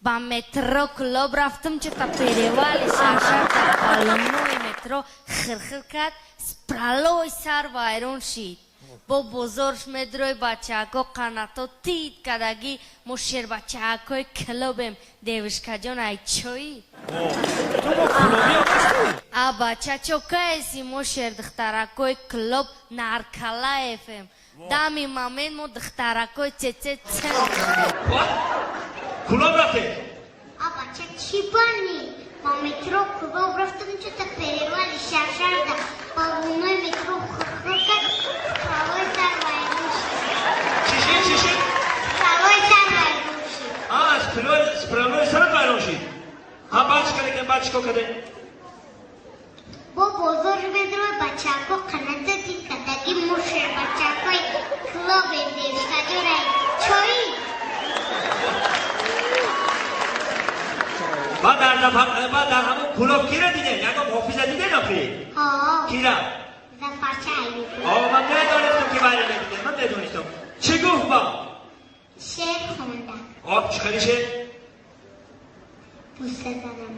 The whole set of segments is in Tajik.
Ба метро клуб рафтам, чета перевали шаршар дар балонои метро хирхир кард, спралои сар вайрон шид. Бо бозорш медрои бачаако қанато тит кадаги, мо шербачаакои клубем, девушкаҷон, ай чои? Ту бо клубӣ омастӣ? А бача чокаеси, мо шердухтаракои клуб Наркалаефем. Дами момент мо духтаракои цеце. Клуб рафте? А бача чӣ бани? Ба метро клуб рафтам, чета перевали шаршарда балонои метро хирхир кард, спралои сар вайрон шид. Чӣ шид, чӣ шид? Спралои сар вайрон шид. А, спралои сар вайрон шид. Ҳа, баъд чӣ кардем, баъд чӣ кор кардем? Бо бозор медрои бачако қаната дид кадаги, мо шербачакои клубем, девушкаҷонай чои? Баъд дар ҳамон клуб кира дидем? Ягон ҳофиза дидем охи? Ҳо. Кира? Зафарча Аюб. О, ман медонистам, ки вайра медидем, ман медонистам. Чӣ гуфт ба? Шеър хонда. О, чӣ хели шеър? Бӯса занам.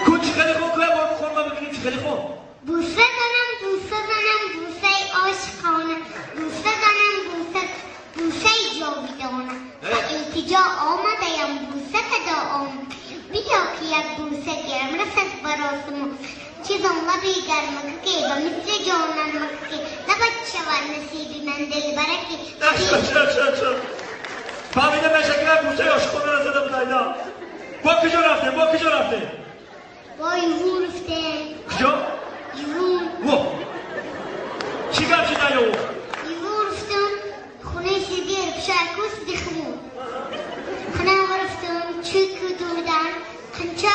Ку, чӣ хели хон? Ку, бор хон, ма бибинем, чӣ хели хон. Бӯса занам, бӯса занам, бӯсаи ошиқона, бӯса занам, бӯса, бӯсаи ҷовидона. Ба илтиҷо омадаям, бӯса кадо омад, биё ки як бӯса гирам, расад ба росимо чизон лаби гармакаке, ба мисли ҷонанмакаке, лабат шавад насиби ман, дилбараки. Фаҳмида меша, ки як бӯсаи ошиқона зада буд. Айда, бо куҷо рафтем, бо куҷо рафтем? Бо ювун рафтем. Куҷо? Ювун. Во, чӣ гап шид аю? Ювун рафтам, хонаи сидир пшаку сидихму хона рафтам, чӯку дудан қанча.